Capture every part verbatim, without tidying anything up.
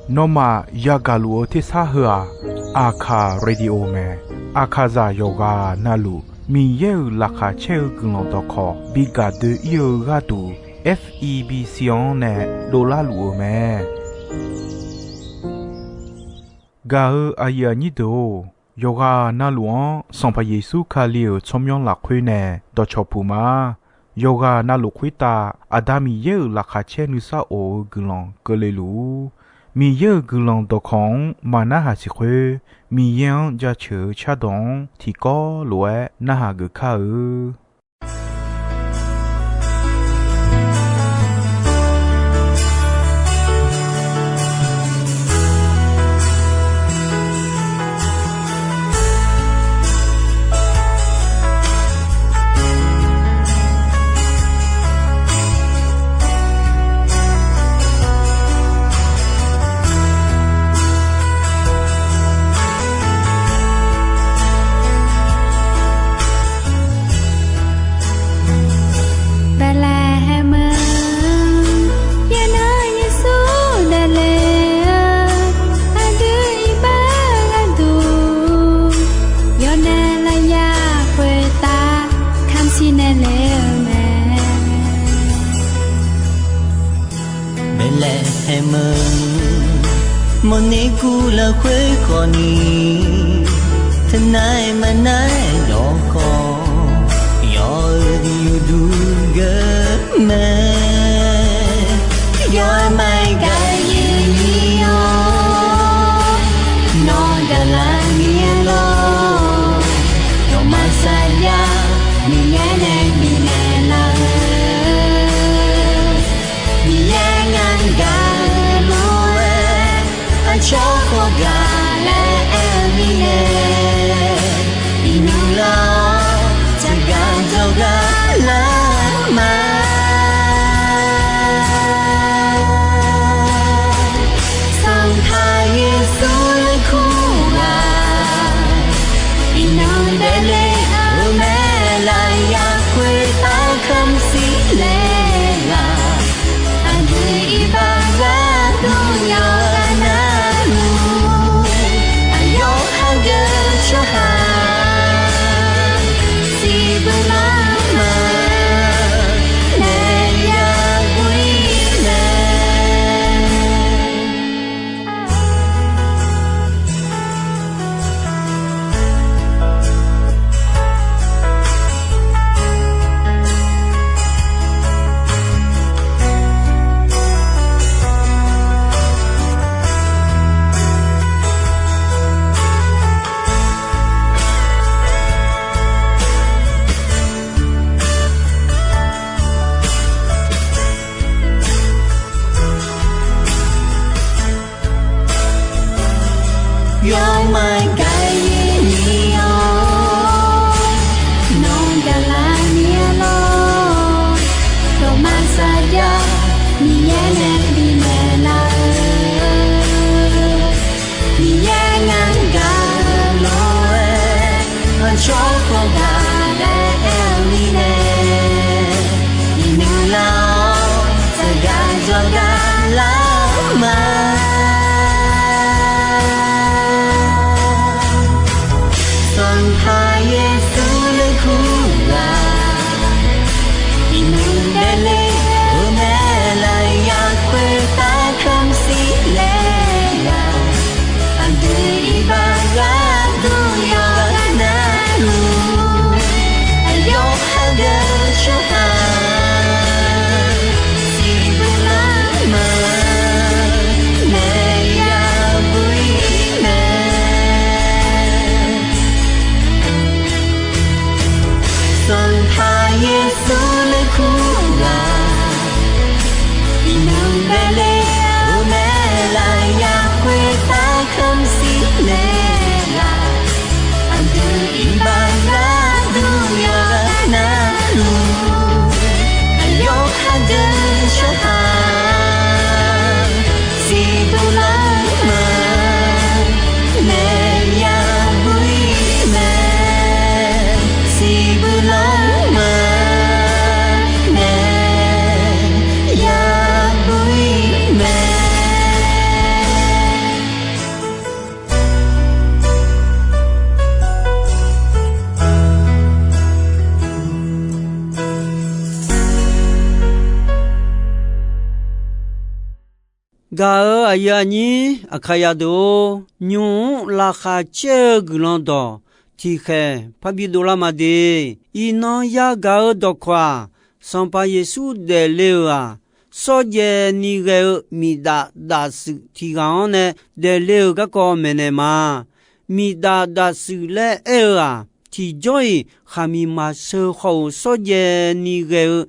Nawmaf yagaq luf-eu tersar heu-aq, Aqkaq Radio mae. Aqkaqzaq yawqghaq navluf Miqyaer-euq laqkhaq caer-eu guiqlanq dawqkawq bi gaq doe-ir-eu gharduq, F E B C-anr nae dovlar luf-eu mae. Gaq-eu aqyuif aqnyir deuq-or, yawqghaq navluf-anr Sanqpaq Yeqsur Kali-euq tsawrmyanr lafkhoer nae dawqcawq puq ma. Yawqghaq navluf khoertav Aqda Miqyaer-euq laqkhaq caer nuisar of-eu guiqlanq keuvle luf-ur. Miqyaer-euq guiqlanq dawqkawq-anr maqnarhaq siq khoer, Miqyaer-anr jaceuq-eu cardawq-anr tiqkawv lof-aer narhaq geuf kar-eu. Betlehem-eu, yanar Yeqsur daefle-eu, aqdui iqbax gharduq, yawnaeq lafyaq khoertav kamq siqnaeq le-eu mae. Betlehem-eu, mawrner guv lafkhoer khawfni, teunav-aer maqnar-aer yawkawv, yawr-eu uqduq geur mae. Yawr-eu maqgaq-ir ni-awr, nawq gaqlar mir-aer lor, dawqma saqyar Miqyaer nae bifnaeq laf-eu, Miqyaer ngar gaq-eu lof-aer, aqcawq khawf gaq laer aer-eu mirnae, iqnan lar-awr, tsaqgaq dzawrgar lar ma. Sanqpaq Yeqsur laerkur-aq, iqnan daefle-eu mae. Lafyaq khoertav kamq siqle-aq, aqdui iqbax gharduq yawqghaq navluf, aqyawf hageuf tsawrhaq siqbuir lanma nae yaguv-ir mae. Yawr maqgaq-ir ni-awr, nawq gaqlar mir-aer lor, dawqma saqyar Miqyaer nae bifnaeq laf-eu, Miqyaer ngar gaq-eu lof-aer, aqcawq khawf gaq laer aer-eu mirnae, iqnan lar-awr, tsaqgaq dzawrgar lar ma. Sanqpaq Yeqsur laerkur-aq, iqnan daefle-eu mae. Lafyaq khoertav kamq siqle-aq, aqdui iqbax gharduq yawqghaq navluf, aqyawf hageuf tsawrhaq siqbuir lanma Gaq-euq aqyuif aqnyir Aqkaqyaq deuq-or, nymq-mr laqkhaq caer-eu guiqlanq dawq tiqkhaeq parbi dovlar ma de. Iqnan yagaq-eu dawqkawq-aq, Sanqpaq Yeqsur daefle-euq-aq, shawrjaev ni ghae-eu miqdaf dafshuif tiq ghaq-anr nae daefle-euq garkawv maeqnaeq ma. Miqdaf dafshuif laer aer-eu-aq, tiqjawr-iq khaqmiq maqsheu khawf-euq shawrjaev ni ghae-eu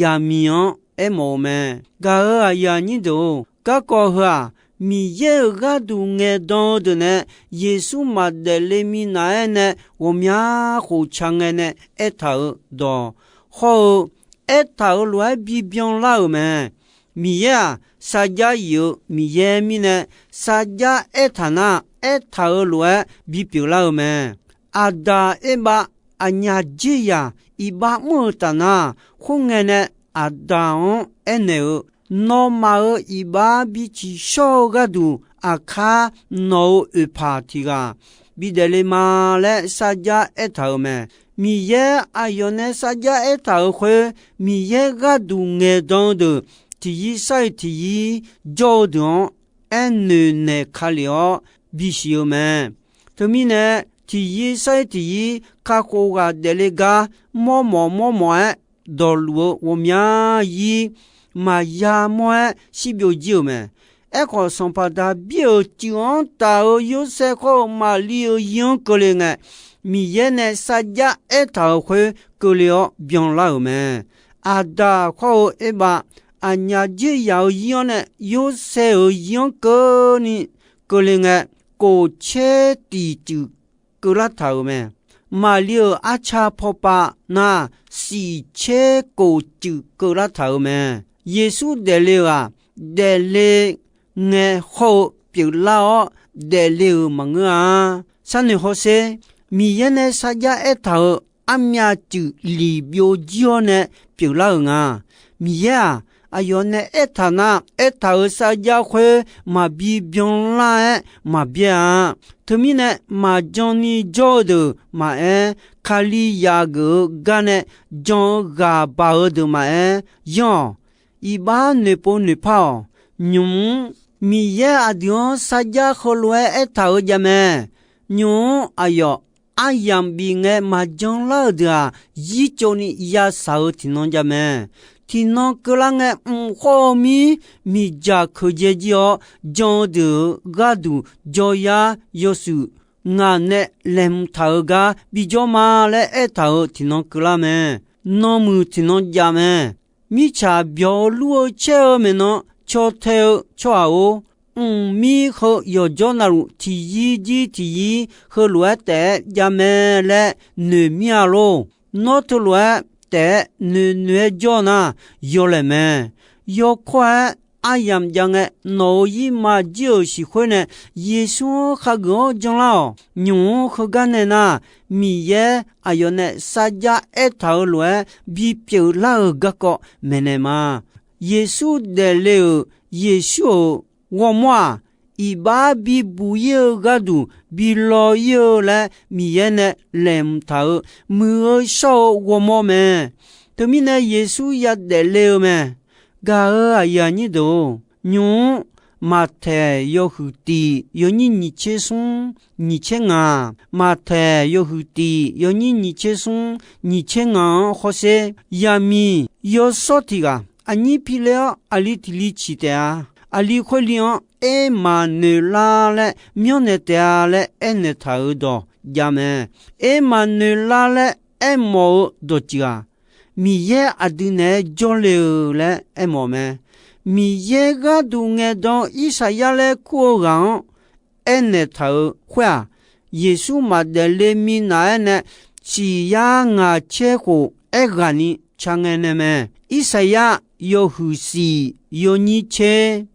yaqmiq-anr aermawf-eu mae. Gaq-euq aqyuif aqnyir deuq-or, garkawv heu-aq, Miqyaer-euq gharduq ngaeqdan-eu deuq nae Yeqsur maqdaef le minav-aer nae ghawqmya khof ca ngae nae aertaq-euq dawq hawr-eu, aertaq-euq lof-aer bibyan lar-euq mae. Miqyaer-aq, sarjax yif-eu Miqyaer mirnae, sarjax aertaq nar, aertaq-euq lof-aer bipyeuf lar-eu mae. Aqdaq erbav aqnyaf dzerzaq iqbax mr-eu taf nar, khoerngae nae Aqdaq-anr aernaeq-eu, Nawmaf-euq iqbax biciq shawr-eu gharduq, aqkar nawq-euq oeqpaq tiq ghaq bidaef le ma laer sarjax aertaq-euq mae. Miqyaer aqyawf nae sarjax aertaq-euq khoer, Miqyaer gharduq ngaeqdan-eu deuq tiqyir sar-iq tiqyir jawr-eu deuq-anr aernoeq naeq ka lef-awr bisiq-eu mae. Teumirnae, tiqyir sar-iq tiqyir kakhof ghaq daefle gar mawrmawf mawrmawf-aer dawqluf-eu ghawqmya yir maqya mawr-aer shirbyov jir-euq mae. Aerkhawf, Sanqpaq Daqbir-euq cuif-anr taf-eu Yorsaev khawr-eu Maqli-euq yir-anr keuvle ngae, Miqyaer nae sarjax aertaq-euq khoer keuvle-awr byanlar-euq mae. Aqdaq khawr-eu erbav aqnyaf dzerzaq-euq yir-anr nae Yorsaev-euq yir-anr keuvni keuvle ngae, kof caer tiq cuif keuvlar taq-euq mae. Maqli-euq arca pawpav nar, siq caer kof cuif keuvlar taq-euq mae. Yeqsur daefle-euq-aq, daefle ngae hawr-eu pyeuflar-awr daefle-euq maqngeur-a. Sharnoeq hawsher, Miqyaer nae sarjax aertaq-euq armyav cuif liq byov jir-awr nae pyeuflar-euq nga. Miqyaer-aq, aqyawf nae aertaq nar, aertaq-euq sarjax khoer maqbi byanlar-aer maqbyaer-a. Teumirnae, maqjan ni jawr-eu deuq maqaer, Kalizaq geuf-eu gar nae jan-eu ghaq baq-eu deuq maqaer, yanr-awq. Iqbax noeqpov noeqpar-awq. Nymq-mr Miqyaer aqdui-anr sarjax heulof-aer aertaq-eu javmae. Nymq-mr aqyawf aryamq bif ngae maqjan lar-euq deuq-aq, yircov ni yasaq-eu tiqnan javmae. Tiqnan keuvlar ngae, mq khawr-eu mir miqdzaq keuqdzae jir-awr, jan-eu deuq-euq gharduq jawryar yawshuif ngaq nae laeqhmq taq-euq gar bijawr ma laer aertaq-euq tiqnan keuvlar mae. Nanmuiq tiqnan jav mae. Mirtsaq byawq-eu lur-eu caer-eu maeqnan caw tae-eu tsawrhaq-or, mqmir heu yawqjawr navluf tiqyir jir tiqyir heulof-aer taef-aer javmae laer noeq mir-a lor. Nawr teulof-aer taef-aer noeqnoeq-aer jawr nar, yawlaeq mae. Yawkawr-aer aryamq jav ngae, nawq-euq irma jir-euq siq khoer nae Yeqsur-anr khageuf-awr janlar-awq. Nymq-mr heugar nae nar, Miqyaer aqyawf nae sarjax aertaq-eu lof-aer bipyeuf lar-euq garkawv maeqnaeq ma. Yeqsur daefle-euq Yeqsur-euq ghawrmawr-aq, iqbax bibuq ir-eu gharduq bi law ir-eu laer Miqyaer nae laeqhmq taq-euq muiq-eu shawr-eu ghawrmawr mae. Teumirnae Yeqsur yadaef le-eu mae. Gaq-euq aqyuif aqnyir deuq-or, nymq-mr Maqtaeq yawhuiq tiq yawnyir nyiq tser smr nyiq tser ngaq, Maqtaeq yawhuiq tiq yawnyir nyiq tser smr nyiq tser ngaq-anr hawsher, yaqmiq yawshawr tiq ghaq aqnyir pi le-awr aqli tiq li ciq taef-a. Aqli khoer li-anr Ermaqnoeqlar laer myanrnaeq taef-a laer aernaeq taq-euq dawq jav mae. Ermaqnoeqlar laer aermawf-eu dawqtsuif-aq, Miqyaer aqdui naeq-aer jawrle-eu laer aermawf mae. Miqyaer gharduq ngaeqdan-eu Irsaqyar laer kur-eu ghaq-anr aernaeq taq-euq khoer-aq, Yeqsur maqdaef le minav-aer nae siq yar ngaq caer khof aerghaqni ca ngae nae mae. Irsaqyar yawhuiq siq yawnyir tser,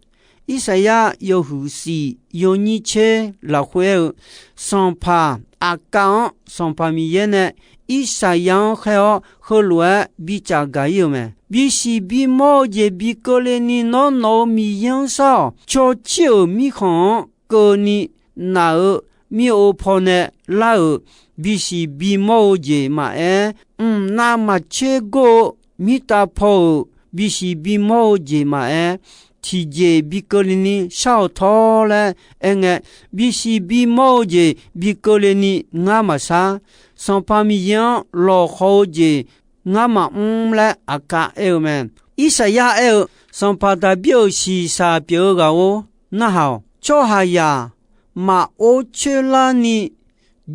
Irsaqyar yawhuiq siq yawnyir tser lafkhoer aer-eu, Sanqpaq Aqkav-anr Sanqpaq Miqyaer nae Irsaqyar-anr khaer-awr heulof-aer bicaf gaq ir-euq mae. Bisiq bimawr-eu jeq bi keuvle ni nawr nawq-euq Miqyaer-anr shar-awq. Cawcir-euq mirkhanq-anr keuvni naf-eu mir-eu paw nae lar-euq bisiq bimawr-eu jeq maqaer, mqnav maqtser gor-eu mirtav paw-euq bisiq bimawr-eu jeq maqaer, tiqjeq bi keuvle ni shar-awq tawr laer aerngae, bisiq bimawr-eu jeq bi keuvle ni ngar maqshar. Sanqpaq Miqyaer-anr lawqhaw-eu jeq ngar maqmr laer Aqkaq aer-eu mae. Irsaqyar aer-eu, Sanqpaq Daqbir-euq shiqshaq pyeuf-eu ghaq-or, narhaq-awq. Tsawrhaqzaq maqor coer larni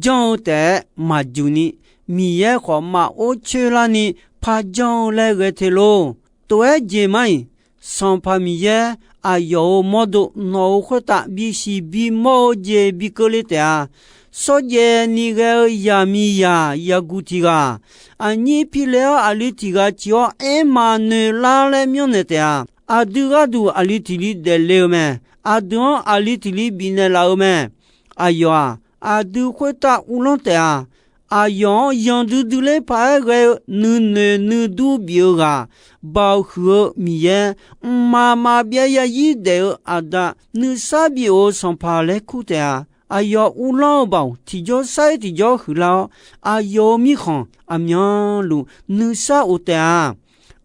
janr-eu taef-aer maqjuq ni, Miqyaer khawf maqor coer larni par janr-eu laer ghae te lor. Tof-aer jeq mar-iq, Sanqpaq Miqyaer aqyawf-euq mawrdo nawq-euq khoertav bisiq bimawr-eu jeq bi keuvle taef-a. Shawrjaev ni ghae-eu yaqmiqzaq yaqguq tiq ghaq, aqnyir pi le-awr aqli tiq ghaq ciq-awr aerma noeq lar laer myanrnaeq taef-a. Aqdui gharduq aqli tiq li daefle-eu mae. Aqdui-anr aqli tiq li bifnaeq laf-eu mae. Aqyawf-aq, aqdui khoertav uvlanr taef-a. Aqyawf-anr yanduidui ler paq-aer ghae-eu nuinoeq nuidur bif-eu ghaq, Baoq huiq-eu Miqyaer, mqmaq maqbyav yarzir daef-eu Aqda, nuisar bif-euq Sanqpaq laer kur taef-a. Aqyawf uvlanr-eu baoq tiqjawr sar-ir tiqjawr huiqlar-awr, aqyawf-euq mirkhanq aqmyanluf nuisar of taef-a.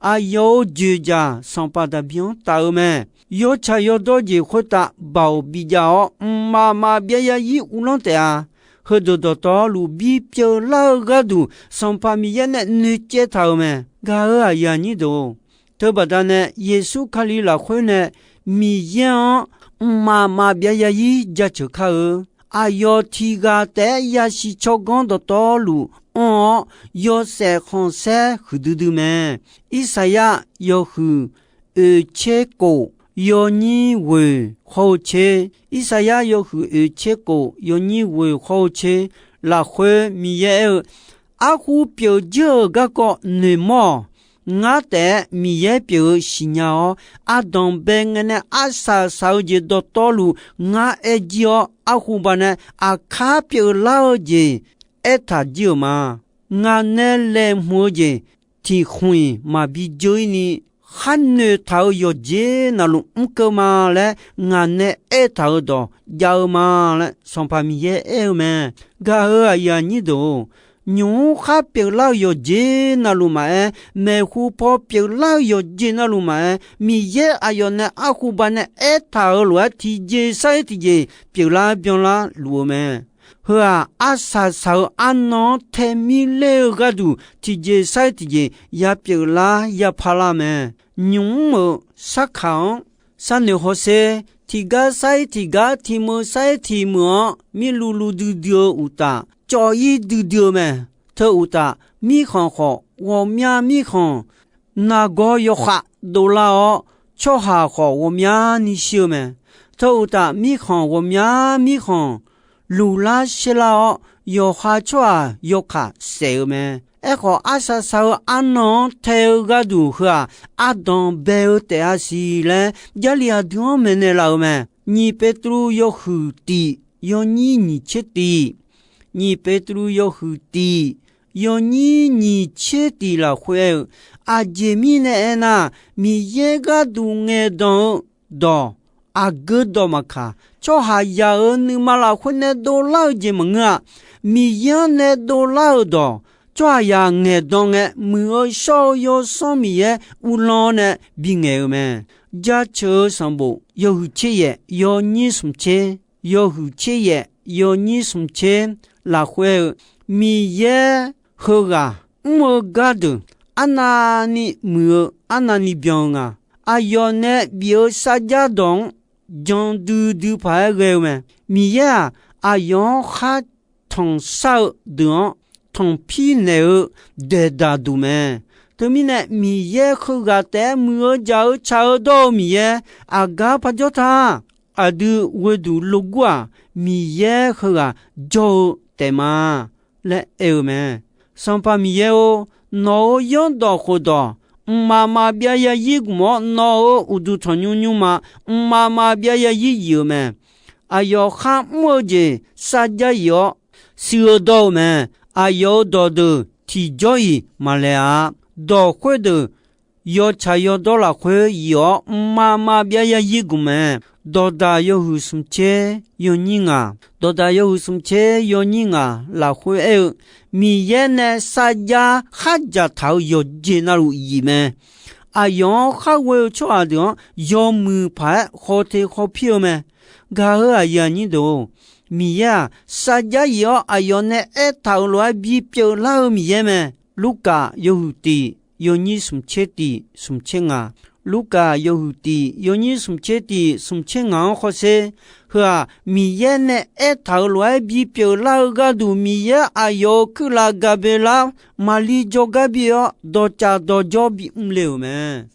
Aqyawf-euq joeqjaq Sanqpaq Daqbir-anr taf-eu mae. Yawtsaq yawdawr jeq khoertav baoq bijav-awr, mqmaq maqbyav yarzir uvlanr taef-a. Heudeuq dawqtawvluf bipyeuf lar-eu gharduq, Sanqpaq Miqyaer nae noeqcaev taq-euq mae. Gaq-euq aqyuif aqnyir deuq-or, teubaqda nae Yeqsur Kali lafkhoer nae Miqyaer-anr mqmaq maqbyav yarzir jaceuq kar-eu. Aqyawf tiq ghaq taef-aer yasiq tsawrganr dawqtawvluf anr-awr, yawshaef khanqsaer huiqdui dui mae. Irsaqyar yawhuiq oeqtser kof yawnyir ghoeq hawr-eu tser. Irsaqyar yawhuiq oeqtser kof yawnyir ghoeq hawr-eu tser lafkhoer Miqyaer aer-eu, Arhu pyeuf jir-euq garkawv noeqmawr-awq. Ngar taef-aer Miqyaer pyeuf-eu siqnya-awr, ardanq bae ngae nae arsaq saq-eu jeq dawqtawvluf ngar aer jir-awr, arhu baqnae aqkar pyeuflar-eu jeq aertaq jir-euq ma. Ngaq nae laeqhmq-eu jeq tiq khmq-iq maqbi dzeur-ir ni, khar noeqtaq-euq yawqjeq navluf mr keuv ma laer ngaq nae aertaq-euq dawq jav-eu ma laer Sanqpaq Miqyaer aer-eu mae. Gaq-euq aqyuif aqnyir deuq-or, nymq-mr khar pyeuflar-eu yawqjeq navluf maqaer, maeqhu paw pyeuflar-eu yawqjeq navluf maqaer, Miqyaer aqyawf nae arhu baqnae aertaq-euq lof-aer tiqjeq sar-ir tiqjeq pyeuflar byanlar luf-eu mae. Heu-aq, arsaq saq-eu arnan-anr tae mir ler-eu gharduq tiqjeq sar-ir tiqjeq ya pyeuflar ya parlar mae. Nymq-mr-euq sarkaq-anr sharnoeq hawsher, tiqgar sar-ir tiqgar, tiqmeuq sar-ir tiqmeuq-anr mirluv luv duidui-eu uqtaf, cawv-ir duidui-eu mae. Teu uqtaf, mirkhanq khawf ghawqmya mirkhanq, nargawr yawkhav dovlar-awr, tsawrhaq khawf ghawqmyani shir-eu mae. Teu uqtaf, mirkhanq ghawqmya mirkhanq luqlar shaerlar-awr, yawqha tsawrhaq yawkaq saef-eu mae. Aerkhawf, arsaq saq-eu arnan-anr tae-eu gharduq heu-aq, ardanq bae-eu taef-a siq laer, Jarlif aqdui-anr maeqnaeq laf-euq mae. Nyiq Petruv yawhuiq tiq yawnyir nyiq tser tiq, Nyiq Petruv yawhuiq tiq yawnyir nyiq tser tiq lafkhoer aer-eu, aqjeq mirnae aernar, Miqyaer gharduq ngaeqdan-eu dawq aqgeu dawq maqkaq, tsawrhaqzaq-euq nuima lafkhoer nae dovlar-eu jeq maqngeur-a. Miqyaer-anr nae dovlar-euq dawq, tsawrhaqzaq ngaeqdan ngae, Muiq-eu shawr-eu Yawsanr Miqyaer uvlanr-awr nae bingaeq-eu mae. Jaceuq-eu sanqbof yawhuiq tser yaef yawnyir smq tser, yawhuiq tser yaef yawnyir smq tser lafkhoer-eu, Miqyaer heughaq mr-eu gardeuq arnavni muiq-eu arnavni byan-eu nga. Aqyawf nae bif-eu sarjar dawq-anr jan duidui paq-aer ghae-eu mae. Miqyaer-aq, aqyawf-anr khar tanqshar-eu deuq-anr tanqpir naeq-eu daeqdaq duq mae. Teumirnae, Miqyaer heughaq taef-aer muiq-eu jaq-eu tsaq-eu dawr-eu Miqyaer aqgar parjawr ta. Aqdui ghoeduq logur-aq, Miqyaer heughaq jawr-eu taef ma laer aer-eu mae. Sanqpaq Miqyaer-or, nawq-euq yanrdawq khofdawq mqmaq maqbyav yarzir gmq-awr, nawq-euq uqduq tanqnymr nymrma mqmaq maqbyav yarzir yif-euq mae. Aqyawf khar mr-eu jeq sarjar yif-awr shuiq-eu dawr-eu mae. Aqyawf-euq dawqdeuq tiqjawr-iq maqlaeq-a. Dawq khoerdeuq yawtsaq yawdawr lafkhoer yif-awr mqmaq maqbyav yarzir gmq mae. Dawqdaq yawhuiq smq tser yawnyir ngaq, dawqdaq yawhuiq smq tser yawnyir ngaq lafkhoer aer-eu, Miqyaer nae sarjar khardzaq taq-euq yawqjeq navluf yif mae. aqyawf-anr khar ghoe-eu tsawrhaq deuq-anr yawmuiq paq-aer khawf te khawf pir-eu mae. Gaq-eu aqyuif aqnyir deuq-or, Miqyaer-aq, sarjax yif-awr aqyawf nae aertaq-euq lof-aer bipyeuf lar-eu Miqyaer mae. Lurkaf yawhuiq tiq yawnyir smq tser tiq smq tser ngaq, Lurkaf yawhuiq tiq yawnyir smq tser tiq smq tser ngaq-anr khawfsher. Heu-aq, Miqyaer nae aertaq-euq lof-aer bipyeuf lar-eu gharduq, Miqyaer aqyawf-euq kuirlaf Gaqbeqlar Maqlir jawrgar bi-awr, dawqcaf dawqjawr bimr le-euq mae.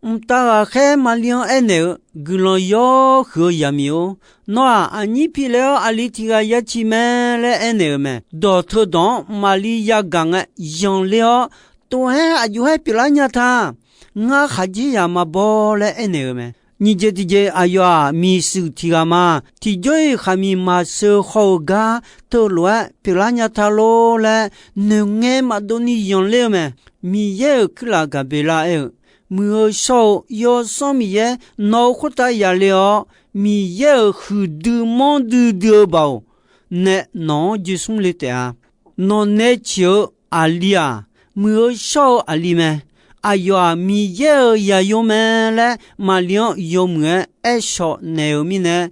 Mqtav ghaqkhaer Maqlir-anr aernaeq-eu, Guiqlanq yawhuiq-eu yaqmiq-or, nawr-aq aqnyir pi laer-awr aqli tiq ghaq ya ciq mae laer aernaeq-euq mae. Dawq teudawq-anr Maqlir yagaq ngae yanqler-awr, Tov-aer aqjox-aer pyeuflar nya ta. Ngar khaqdzerzaq maqbaw laer aernaeq-euq mae. Nyiq jeq tiqjeq, aqyawf-aq miqshuif tiq ghaq ma. Tiqjawr-iq khaqmiq maqsheu haw-euq gar teulof-aer pyeuflar nya ta lor laer noeqngae maqdov ni yanqler-eu mae. Miqyaer-euq kuirlaf Gaqbeqlar aer-eu, Muiq-eu shawr-eu Yawsanr Miqyaer nawq-euq khoertav yaqle-awr, Miqyaer-euq huiqdui manrdui dui-eu baoq nae nawq-anr joesmr le taef-a. Nawqnae ciq-eu aqli-aq, muiq-eu shawr-eu aqli mae. Aqyawf-aq Miqyaer-euq zaqyo mae laer Maqlir-anr yawmuiq-aer aershawq naeq-euq mirnae,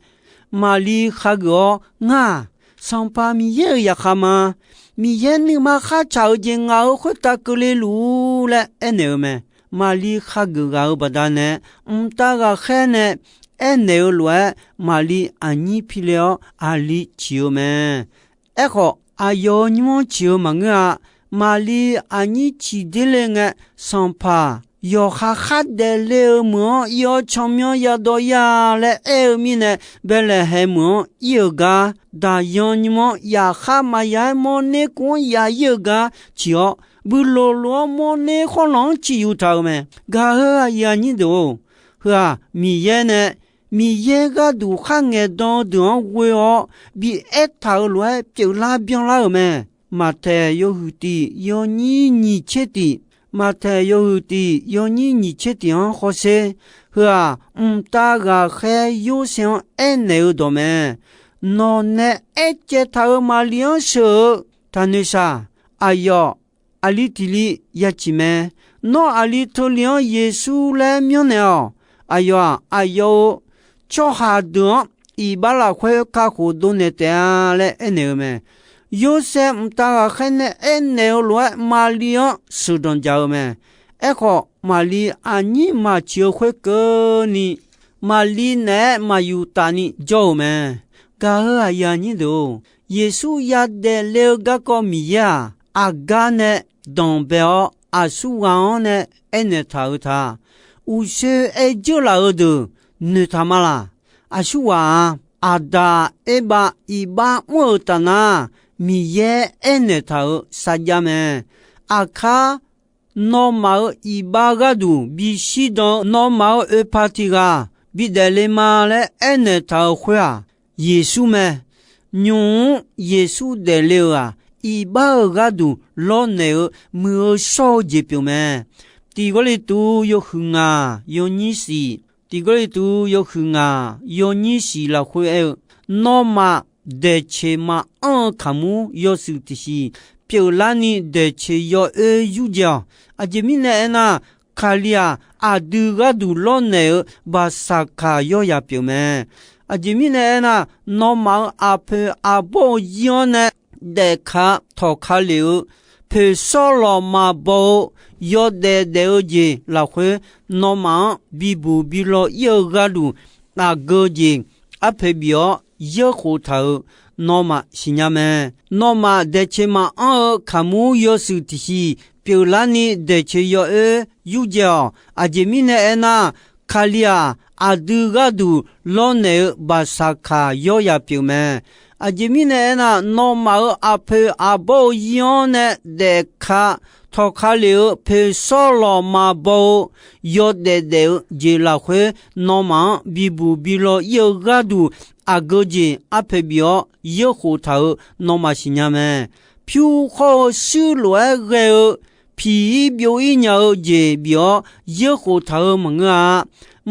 Maqlir khageuf-awr, Ngar-aq, Sanqpaq Miqyaer-euq zaqkhav ma. Miqyaer nuima khar tsaq-eu jeq ngaq-euq khoertav keuvle luf-ur laer aernaeq-eu mae. Maqlir khageuf ghaq-euq baqdanae, mqtav ghaqkhaer nae aernaeq-eu lof-aer, Maqlir aqnyir pi le-awr aqli ciq-eu mae. Aerkhawf, aqyawf-euq nymr-anr ciq-eu maqngeur-a. Maqlir aqnyir ciq der le ngae, Sanqpaq yawqha khar daefle-eu meuq-anr ir-awr tsawrmyanr yadawv ir-a laer aer-eu mirnae, Baeqlaeqhaeq meuq-anr ir-euq gar, daqyan nymr-anr yaqkhar maqya-aer mawrner kuv-anr ya ir-eu gar ciq-awr, builoq loq-anr mawrner khawrlanq-anr ciq yuf taq-euq mae. Gaq-eu aqyuif aqnyir deuq-or, heu-aq Miqyaer nae Miqyaer gharduq khar ngaeqdan-eu deuq-anr ghoe-awr bi aertaq-euq lof-aer pyeuflar byanlar-euq mae. Maqtaeq yawhuiq tiq yawnyir nyiq tser tiq, Maqtaeq yawhuiq tiq yawnyir nyiq tser tiq-anr hawsher. Heu-aq, mqtav ghaqkhaer Yorsaev-anr aernaeq-eu dawq mae. Nawqnae aercaev taq-euq Maqlir-anr sheuq-eu taqnoeq shaq. Aqyawf aqli tiq li ya ciq mae. Nawr aqli teu li-anr Yeqsur laer myanrnaeq-awq. Aqyawf-aq, aqyawf-euq tsawrhaq deuq-anr iqbax lafkhoer kakhof dovnaeq taef-a laer aernaeq-eu mae. Yorsaev mqtav ghaqkhaer nae aernaeq-eu lof-aer Maqlir-anr sheuqdanq jaq-eu mae. Aerkhawf, Maqlir aqnyir maqciq-eu khoerkeuvni, Maqlir naeq-aer maqyuf taf ni jawr-euq mae. Gaq-eu aqyuif aqnyir deuq-or, Yeqsur yadaef le-eu garkawv Miqyaer-aq, aqgar nae danqbae-awr aqsurghaq-anr nae aernaeq taq-eu ta. Uqshoe aer dzeur laf-eu deuq noeqtaq ma laq. Aqsurghaq-aq, Aqdaq Erbav iqbax mr-euq taf nar, Miqyaer aernaeq taq-euq sarjax mae. Aqkar nawmaf-euq iqbax gharduq bishir dan-eu nawmaf-euq oeqpaq tiq ghaq bidaef le ma laer aernaeq taq-euq khoer-aq, Yeqsur mae. Nymq-mr Yeqsur daefle-euq-aq, iqbax-euq gharduq lawrnaeq-eu muiq-eu shawr-eu jeq pyeuf mae. Tiq Gawrliqtu yawhuiq ngaq yawnyir shif, Tiq Gawrliqtu yawhuiq ngaq yawnyir shif lafkhoer aer-eu, Nawmaf daeqceq maqanr-eu kaqmur yawshuif tiqsiq pyeuflarni daeqceq yawoer yurdzae-awq. Aqjeq mirnae aernar, Kali-aq, aqdui gharduq lawrnaeq-eu baqsaqkaq yawryaq pyeuf mae. Aqjeq mirnae aernar, nawmaf-euq aqpoeq aqbawr-eu zir-anr nae daefka tawqka lef-eu poeqsawr lawq maqbaw-eu yawdaef daef-eu jeq lafkhoer, nawmaf-anr bibuq bilaw ir-eu gharduq aqgeu jeq arpoeq bif-awr yeurkhof taq-euq nawmaf siqnya mae. Nawmaf daeqceq maqanr-eu kaqmur yawshuif tiqsiq pyeuflarni daeqceq yawoer yurdzae-awq. Aqjeq mirnae aernar, Kali-aq, aqdui gharduq lawrnaeq-eu baqsaqkaq yawryaq pyeuf mae. Aqjeq mirnae aernar, nawmaf-euq aqpoeq aqbawr-eu zir-anr nae daefka tawqka lef-eu poeqsawr lawq maqbaw-eu yawdaef daef-eu jeq lafkhoer, nawmaf-anr bibuq bilaw ir-eu gharduq aqgeu jeq arpoeq bif-awr yeurkhof taq-euq nawmaf siqnya mae. Pyur khawr-eu shuir lof-aer ghae-eu piq-ir byov-ir nya-eu jeq bif-awr yeurkhof taq-eu maqngeur-a.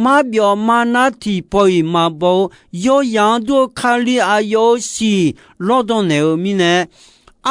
Marbyawf marnar tiqpawf-iq maqbaw-eu yawyaq-anr dur-eu Kali aqyawf-euq siq lawrdan naeq-eu mirnae,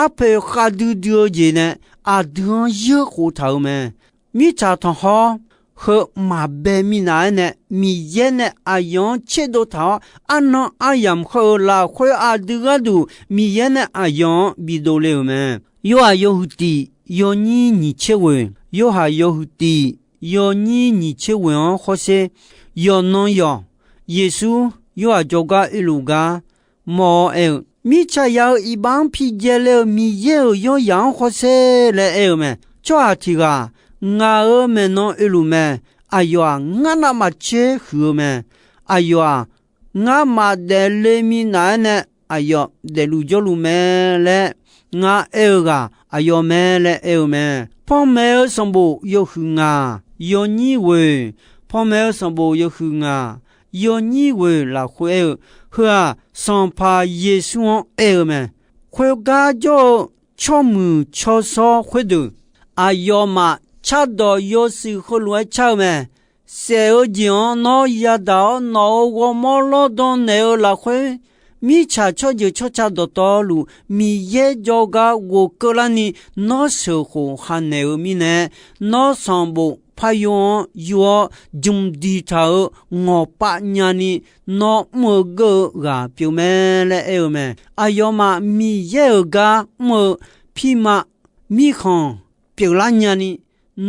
arpoeq khavdui dui-eu jeq nae aqdui-anr yeurkhof taq-euq mae. Mirtsaq tanqkhawr heu maqbae minav-aer nae, Miqyaer nae aqyawf-anr tserdov taq-awr, arnan aryamq khawr-eu lafkhoer aqdui gharduq Miqyaer nae aqyawf-anr bidov le-euq mae. Yorhaq yawhuiq tiq yawnyir nyiq tser ghoeq, Yorhaq yawhuiq tiq yawnyir nyiq tser ghoeq-anr hawsher, yawqnan yawq, Yeqsur Yorhaq jawrgar oeluf gar mawr-awr aer-eu, Mirtsaq ya-eu iqbax-anr pijae le-euq Miqyaer-euq yawryaq-anr hawsher laer aer-eu mae. Tsawrhaq tiq ghaq, Ngaq-euq maeqnan oeluf mae. Aqyawf-aq, ngar navmaqtser huiq-eu mae. Aqyawf-aq, ngar maqdaef le minav-aer nae aqyawf daefluf jawrluf mae laer ngar aer-eu ghaq aqyawf mae laer aer-eu mae. Panmaeq-eu sanqbof yawhuiq ngaq yawnyir ghoeq, Panmaeq-eu sanqbof yawhuiq ngaq yawnyir ghoeq lafkhoer aer-eu, heu-aq, Sanqpaq Yeqsur-anr aer-eu mae. Khoergar jawr-eu tsawrmuiq tsawrshawr khoerdeuq, aqyawfmaf cardawq yawshuif heulof-aer car-eu mae. Saef-eu jeq-anr nawr yadaq-awr, nawq-euq ghawrmawr lawrdan naeq-eu lafkhoer, mirtsaq tsawrjeuq tsawrca dawqtawvluf Miqyaer jawrgar ghofkeuv larni nawr sheuqkhof hanaeq-eu mirnae, nawr sanqbof paryo-anr yur-awr, jmq diqtaq-euq ngawqpav nyani nawr mr-eu geur-eu ghaq pyeuf mae laer aer-eu mae. Aqyawfmaf Miqyaer-euq gar mr-eu pirma mirkhanq pyeuflar nyani,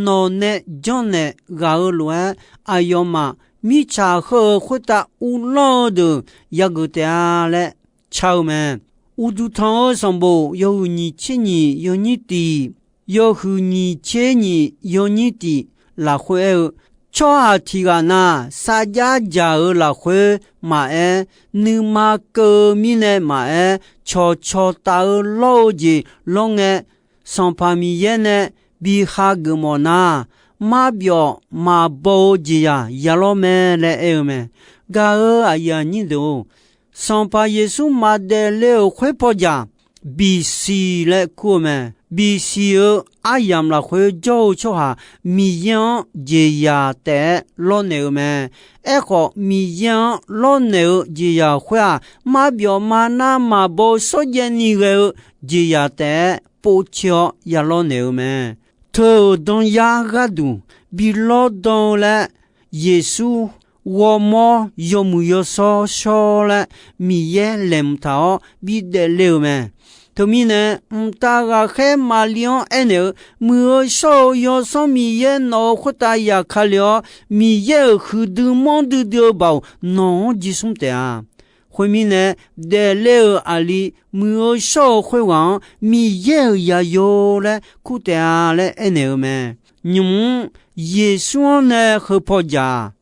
nawq nae janrnaeq ghaq-eu lof-aer, aqyawfmaf mirtsaq heu-euq khoertav uvlanr-eu deuq yageuf taef-a laer car-eu mae. Uqduq tanq-eu sanqbof yawhuiq nyiq tser nyiq yawnyir tiq, yawhuiq nyiq tser nyiq yawnyir tiq lafkhoer aer-eu, tsawrhaq tiq ghaq na, sarjax dzaq-euq lafkhoer maqaer, nuima keuv-eu mirnae maqaer, cawqcawq taf-eu lawr-eu jeq lawr ngae, Sanqpaq Miqyaer nae bi hageuf mawf nar, marbyawf maqbaw-eu jeqzaq ya lawr mae laer aer-eu mae. Gaq-euq aqyuif aqnyir deuq-or, Sanqpaq Yeqsur maqdaef le-euq khoer paw jaq, bisiq laer kur-eu mae. Bisiq-eu aryamq lafkhoer jawr-eu tsawrhaq Miqyaer-anr jeqzaq taef-aer lawrnaeq-eu mae. Aerkhawf, Miqyaer-anr lawrnaeq-eu jeqzaq khoer-aq, marbyawf maqnav maqbaw-eu shawrjaev ni ghae-eu jeqzaq taef-aer povtser-awr ya lawrnaeq-eu mae. Teu-euq danyar gharduq bi lawrdan-eu laer, Yeqsur ghawrmawr yawmuiq yawshawr shawr laer Miqyaer laeqhmq taq-awr bidaef le-euq mae. Teumirnae, mqtav ghaqkhaer Maqli-anr aernaeq-eu, Muiq-eu shawr-eu Yawsanr Miqyaer nawq-euq khoertav yaqkale-awr, Miqyaer-euq huiqdui manrdui dui-eu baoq nawq-anr jismr taef-a. Khoermirnae, daefle-euq aqli muiq-eu shawr-eu khoerghaq-anr Miqyaer-euq zaqyo laer kur taef-a laer aernaeq-eu mae. Nymq-mr Yeqsur-anr nae heu paw jaq-aq,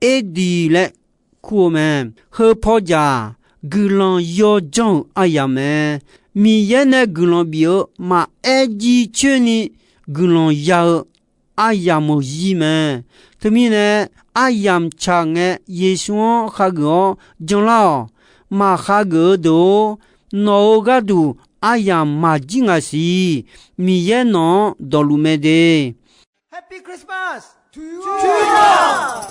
Erdiq laer kur-eu mae. Heu paw jaq-aq, guiqlanq yawdzanr-euq aryamq mae. Miqyaer nae guiqlanq bif-eu maqaer jircoer ni guiqlanq ya-eu aryamq-euq zir mae. Teumirnae, aryamq tsaq ngae Yeqsur-anr hageuf-awr janlar-awq. Maqhageuf-eu deuq-or, nawq-euq gharduq aryamq maqjir ngaq siq. Miqyaer nawq-anr dawqluf mae de. Happy Christmas to you all!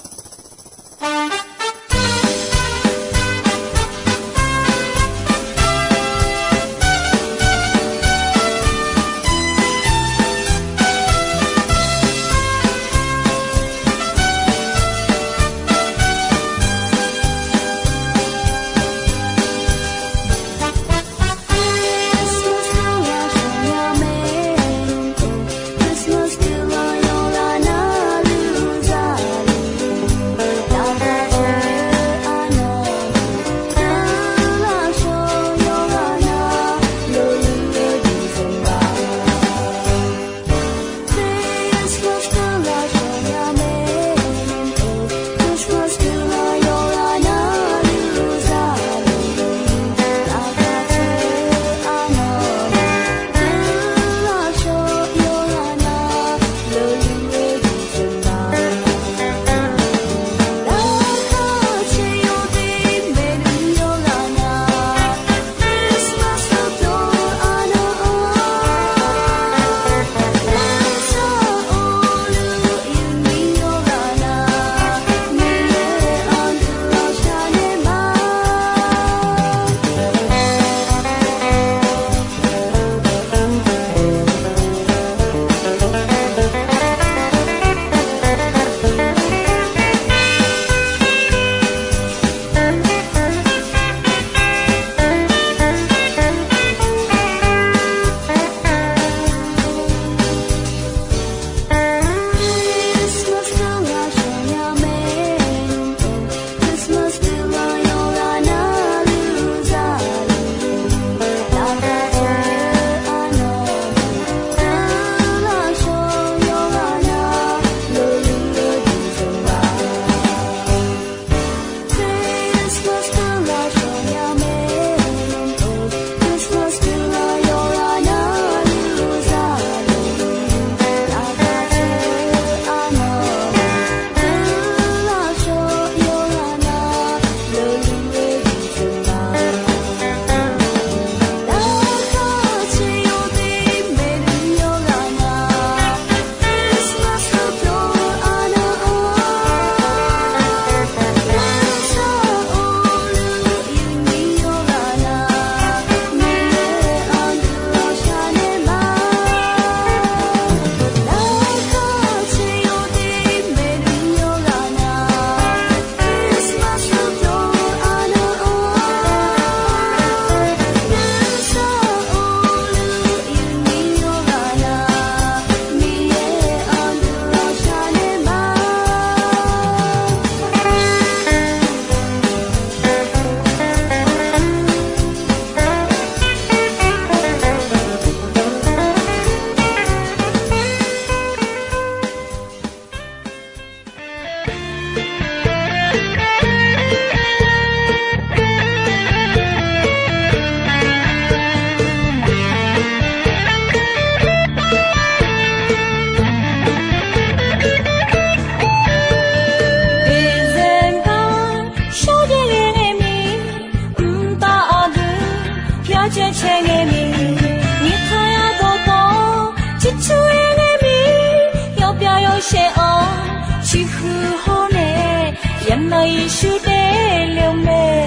Yeqsur daefle-eu mae.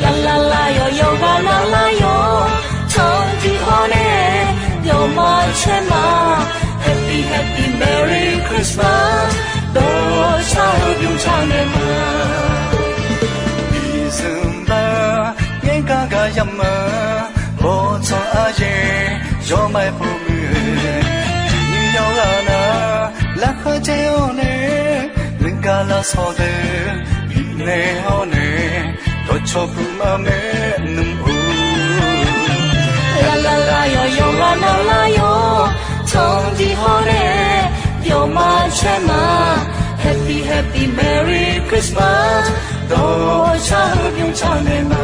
Lavlavlav yawqyawq ghaq lavlar yawq, tanqdiq hawr nae yawqma caer ma. Happy, happy, Merry Christmas. Dawqshaq-eu bymr taq naeq ma. December nyaer gar gar yamq-eu, bawrtsanq aryaer yawmaf-aer pov muiq-eu, tiqnyir yawqghaq nar lavkhav caer-awr nae, nuigar lavsawq deuq bifnaeq hawr nae, dawqcawq puq ma maernmr-or. Lavlavlav yawqyawq ghaq lavlar yawq, tanqdiq hawr nae yawqma caer ma. Happy, happy, Merry Christmas. Dawqshaq-eu bymr taq naeq ma.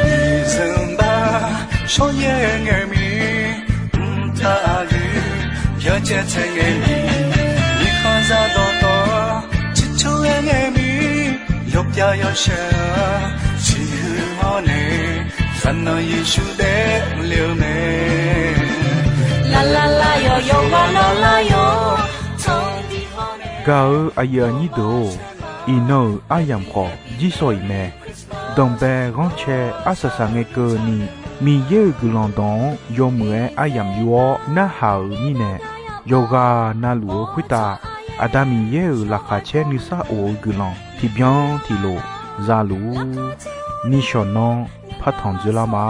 December shawryaer ngae mir, mqtav aqyuif yawcaev tsaev ngae mir, mirkhanq zaq dawqtawv ciqcur-aer ngae mir, yawpyav yawshaq siqhuiq hawr nae, zaqnanq Yeqsur daefle-eu mae. Lavlavlav yawqyawq ghaq lavlar yawq, tanqdiq hawr nae. Gaq-eu aqyuif aqnyir deuq-or, iqnan-euq aryamq khawf jirsawq iq mae. Danqbae ghanrcae arsaq saq ngae keuvni, Miqyaer-euq guiqlanq dawq-anr yawmuiq-aer aryamq yur-awr narhaq-euq mirnae, yawqghaq navluf-eu khoertav Aqda Miqyaer-euq laqkhaq caer nuisar of-eu guiqlanq tiqbyan tiqlof za luf-ur. Nishawq nanr partanq dzoerlar ma.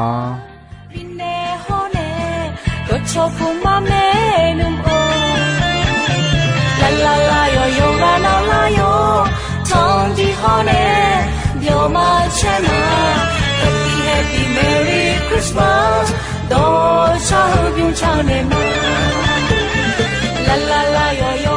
Lavlavlav yawqyawq ghaq lavlar yawq, tanqdiq hawr nae yawqma caer ma. Happy, happy, Merry Christmas. Dawqshaq-eu bymr taq naeq ma. Lavlavlav yawqyawq